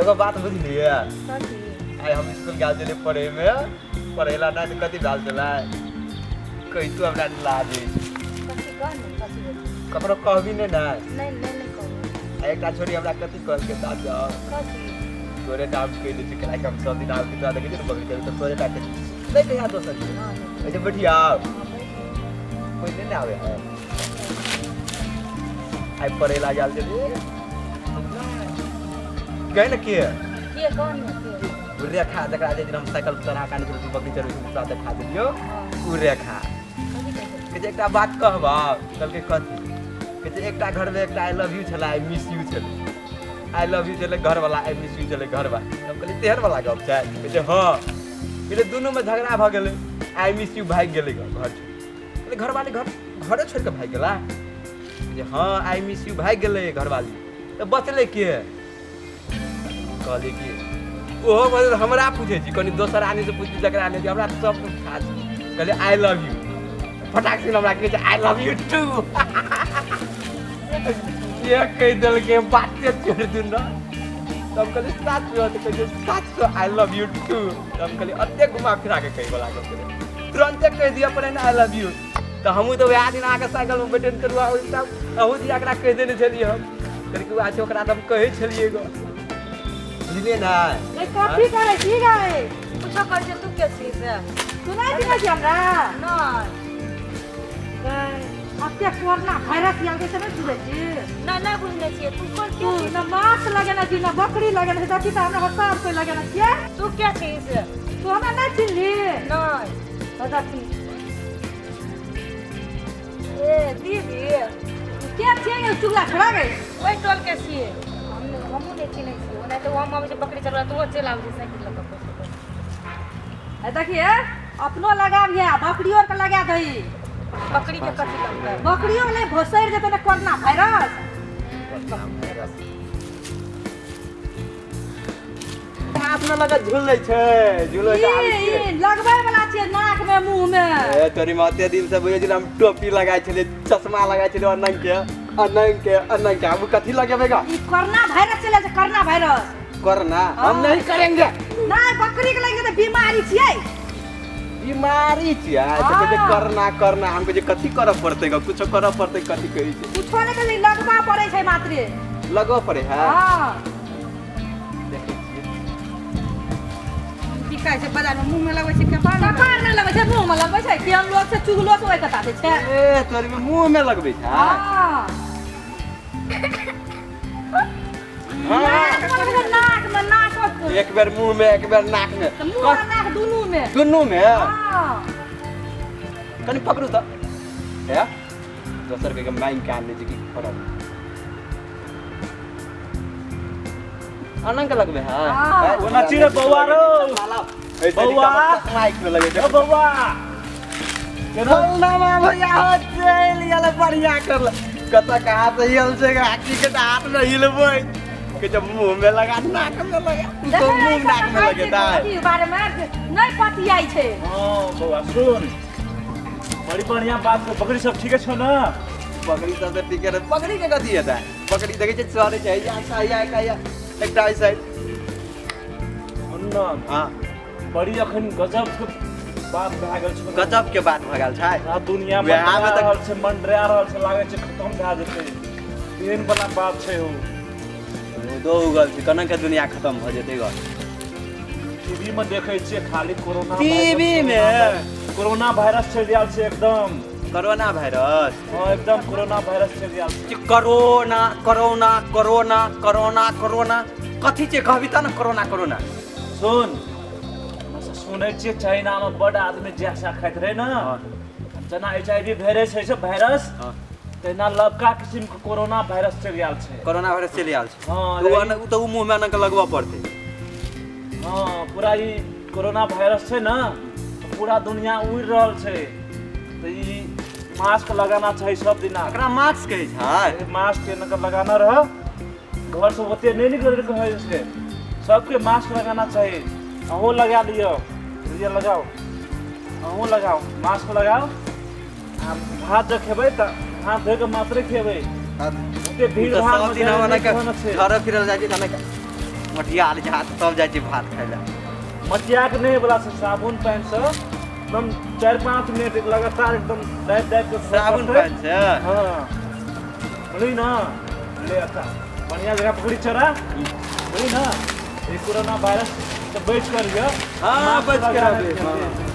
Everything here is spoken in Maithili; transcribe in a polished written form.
एगो बात बुझलियै? कथी? आइ हम स्कूल गेल छलियै पढ़ैमे, पढ़ै ला नहि तऽ कथी भेल छलै कहितो हमरा लाज होइ छै। कथी कह ने, कथी भेल? ककरो कहबी नहि ने? नहि नहि नहि कहू। आ एकटा छोरी हमरा कथी कहलकै साथ जाओ। कथी? तोरे नाम कहि दै छै, कैलाकि हम सब दिन आबै छी, तोरा देखै छियै ने बगल के, तऽ तोरे टा कहै छै। नहि कहिया दोसर के। हँ। ऐसे बैठिया। हँ, बैठ। कोइ नहि ने आबै है। आइ पढ़ै ला गेल छलियै कहे ने के के कह ने के? ओ रेखा, जकरा जे दिन हम साइकिल चढ़ा के आनै छलियै, तू बकरी चढ़बै छली, तोरा देखा देलियौ। हँ। ओ रेखा। कथी कहै छलै? कहै छै एकटा बात कहबौ। कहलकै कथी? कहै छै एकटा घरमे एकटा I love you छलै, I miss you छलै। I love you छलै घरवला, I miss you छलै घरवाला। हम कहलियै तेहन वाला गप छै? कहै छै हँ। कहै दुनूमे झगड़ा भऽ गेलै, I miss you भागि गेलै घर छोड़ि। कहलियै घरवाली घर घरे छोड़ि कऽ भागि गेला? कहै छै हँ, I miss you भागि गेलै घरवाली, तऽ बचलै के? कहलियै कि ओहो मतलब हमरा पूछै छी, कनि दोसर आदमीसँ पूछी जकरा नहि छै, हमरा सब कुछ खास छै। कहलियै I love you, फटाक से हमरा कहै छै I love you two. ये कहि देलकै, बाते छोड़ि दू ने। तब कहलियै सात सौ, तऽ कहै छै 700 I love you two. तब कहलियै एते घुमा फिरा के कहै वला गप छलै, तुरन्ते कहि दिअ पड़ै ने I love you. तऽ हमहूँ तऽ वएह दिन अहाँके साइकिलमे बैठे तरुआ अहूँ दिया एकरा कहि देने छलियै। हम कहलियै कि वएह छै, ओकरा तऽ हम कहै छलियै गो, बुझलियै ने? ए, कथी करै छी गै? कुछो करै छै, तू के छी से? तू नहि चिन्है छी हमरा? नहि। गै, अते कोरोना वायरस आयल छै से नहि बुझै छी? नहि, नहि बुझने छियै। तू कोन तू के छी? न मास्क लगेने छी, न बकरी लगेने छी, देखी तऽ हमरा सब कोइ लगेने छियै। तू के छी से? तू हमरा नहि चिन्हली? नहि। तऽ देखी। ए दीदी। के छियै यौ चुगला छोड़ा गै? ओहि टोल के छियै, हमहूँ नहि चिन्है छियै। ओना तऽ हम आबै छै बकरी चरबै, तू चलि आबै छै साइकिल लऽ कऽ। ए देखिए, अपनो लगाबिहे आ बकरियो के लगा दही। बकरी के कथी लगतै? बकरियो नहि घोसरि जेतै ने कोरोना वायरस। हाथ में लगा झूलै छै, झूलै छै आबै ई छियै। ई लगबै वाला छियै नाक में मुंह में। ए तोरी माते, दिन से बुझै छलै हम टोपी लगाइ छलियै, चश्मा लगाइ छलियै, अनंग के अनंग के अनंग के। आब कथी लगेबै गा? ई कोरोना वायरस चलै छै, कोरोना वायरस। करना हम नहीं करेंगे। नहि, बकरी के लागि जेतै, बीमारी छियै। बीमारी छियै तऽ कहै छै हँ। करना करना। हम कहै छै कथी करऽ पड़तै गा? कुछो करऽ पड़तै कथी कहै छै? कुछो नहि करै, लगबा पड़ै छै मात्रे। लगऽ पड़ै है। हँ। देखै छियै। की कहै छै बाजार में मुंह में लगबै छै, कपार कपार में लगबै छै, मुंह में लगबै छै, केहन लोग छै, चुगलो से ओहि कता दै छै। ए तोरी में मुंह में लगबै छै? हँ। हँ। नाक में लगबै छै, नाक में, नाक में। एक बेर मुंह में, एक बेर नाक में। तऽ मुंह आ नाक दुनू में। दुनू में। हँ। कनि पकड़ू तऽ हे, दोसर के मांगि के आनने छै की करब? अनंग के लगबे है। हँ। कोना छी रे बौआ रौ? बौआ। माइक में लगे ओ बौआ, केना? फलनामा भैया हो, चलि गेल, बढ़िया करल। कतऽ कहाँ से हिल छै हाथी के तऽ हाथ में हिलबै के जब मुंह में लगा, नाक में लगा, तू तो देखै मुंह नाक में लगेता है। अथी बारे में नहि पतियाइ छै। हँ बौआ, सुन, बड़ी बढ़िया बात छै। बकरी सब ठीके छौ ने? बकरी सब तऽ ठीके रहै। बकरी के कथी हेतै? बकरी देखै छियै चरै छै, हैया एकटा हैया एकटा हैया एकटा एहि साइड। सुन न। हँ। बड़ी अखन गजब के बात भए गेल छौ। गजब के बात भऽ गेल छै। सारा दुनिया वएह मे मंडरा तऽ- रहल छै, मंडरा रहल छै, लागै छै खतम भए जेतै, एहन बला बात छै ओ। रौदो उगल छै, केना के दुनिया खतम भऽ जेतै ग? टीवी में देखै छियै खाली कोरोना। टीवी मे? कोरोना वायरस चलि आयल छै एकदम। Corona virus? हँ, एकदम कोरोना वायरस चलि आयल छै। कि corona corona corona corona corona कथी छै, कहबी तऽ ने कोरोना कोरोना। सुन, सुनै छियै चाइना में बड आदमी जैसा खाइत रहे ने, जेना एच I V virus होइ छै वायरस, तहिना लबका किसिम के कोरोना वायरस चलि आयल छै। कोरोना वायरस चलि आयल छै? हँ। तऽ ओ तऽ ओ मुँह में एना लगबऽ पड़तै। हँ, पूरा ई कोरोना वायरस छै ने, तऽ पूरा दुनिया उड़ि रहल छै, तऽ ई मास्क लगाना चाही सब दिना। एकरा मास्क कहै छै? मास्क एना कऽ लगाना रह, घर से ओते नहि निकले कहै छै। सबके मास्क लगाना चाही। अहूँ लगा लिअ, लिअ, लगाओ, अहूँ लगाओ, मास्क लगाओ। आ भात जब खेबै तऽ हाथ धोइ कऽ मात्रे खेबै। ओते भीड़ तऽ भाड़ सब दिन हम एना छै। के घरे फिरल जाइ छी तऽ एना के मटिया लै छै हाथ तब जाइ छै भात खाइ लए। मटिया के नहीं बोला से साबुन पानि से एकदम 4-5 मिनट लगातार एकदम दाबि दाबि के साबुन पानि से। हाँ बुझली ना। ले अच्छा बढ़िया जगह पकड़ी चरा बुझली ना। ये कोरोना वायरस से बच कर गया। हाँ, मास्क बच कर लगा रहबे, के हाँ।